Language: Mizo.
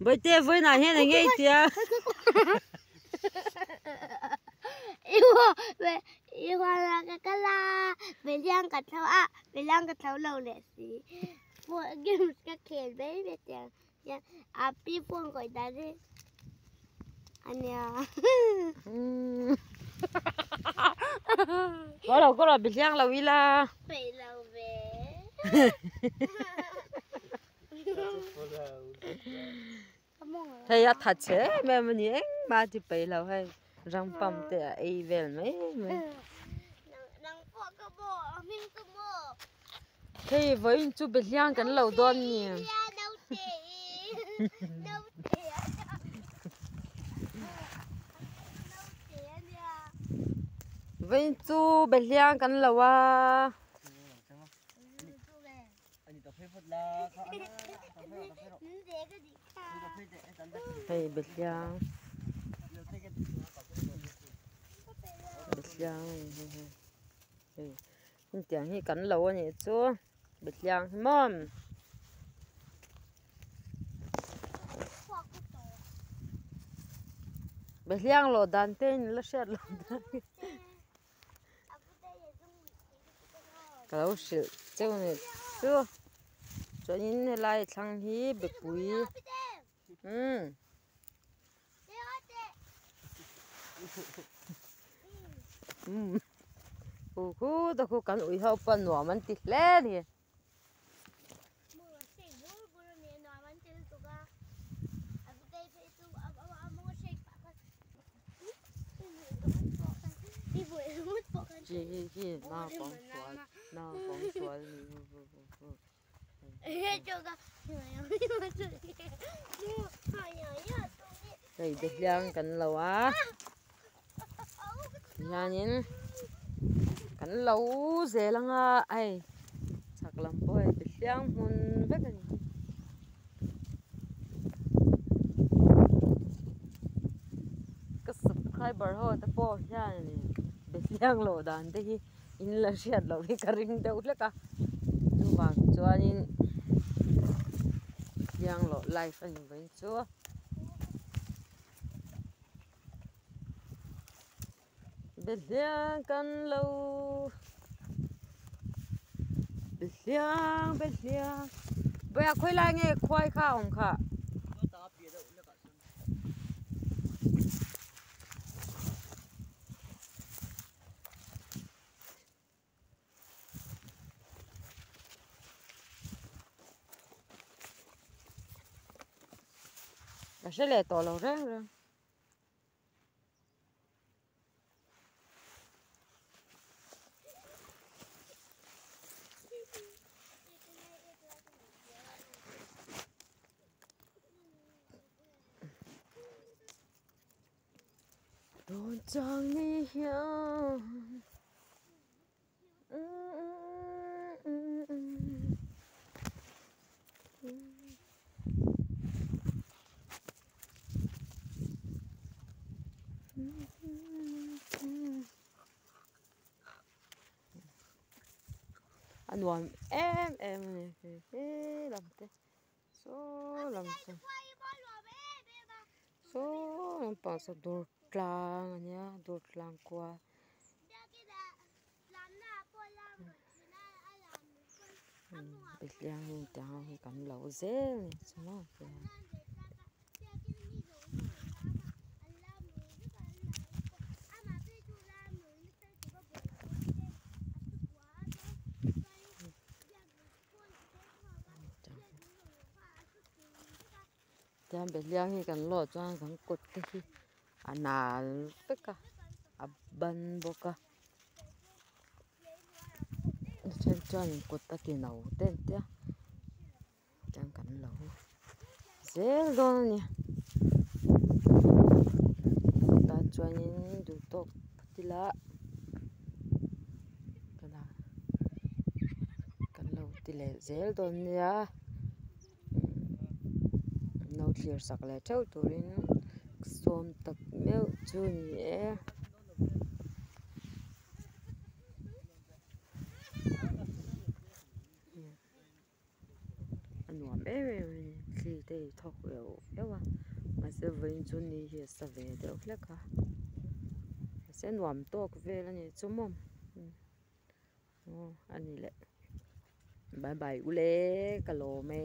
Bawihte vawiinah hian eng nge i tih a? I huanah ka kal a, Beliang ka thlo a, Beliang ka thlo lo leh si. Games ka khel mai mai teh ang. A pi phone kawih dan hi a nia. Kawr lo kawr lo Beliang lo ila. Peih lo ve. Hei a that chhe em em a ni engmah a ti peih lo hei ram pump te a ei vel mai mai. Hei vawiin chu behliang kan lo dawn a ni. Vawiin chu behliang kan lo a. Hei behliang behliang a ni hei hei hei hetiang hi kan lo a nih chu behliang hi maw behliang lawh dan te in la hriat loh dan Ka lo hrilh cheu a ni chu chuanin helai thlang hi bepui umm umm hu hu te khu kan ui ho pawh nuam an ti hle a ni. Chi hi hi naupang sual naupang sual hei behliang kan lo a hianin kan lo zel anga hei chhak lam pawh hei behliang hmun vek a ni. Ka subscriber ho te pawh hian behliang loh dan te hi in la hriat loh hi ka ring deuh hlek a chuvang chuanin behliang loh life a ni mai chu. Behliang kan lo Behliang behliang Bawia khawi lai nge khuai kha a awm kha? Ka hre leh tawh lo reng reng. Dawn chang ni hian A nuam em em a ni he lam te saw lam saw saw lampang saw dur tlang a nia dur tlang kua. Behliang hi tiang ho hi kan lo zel a ni chu maw tiang behliang hi kan lawh chuan kan kut te hi a nal vek a a ban bawk a a then chuan in kut a ti no te an tia chuan kan lo zel dawn a ni tan chuanin duh tawk phawt ila kan lo ti leh zel dawn nia. No thlir sak leh theuh turin sawm tak meuh chu a ni e. A nuam em em a ni. Thli te hi thawk euh euh a mahse vawiin chu ni hi a sa ve deuh hlek a mahse nuam tawk vel a nih chu maw aw a ni leh bye bye ule ka lawm e.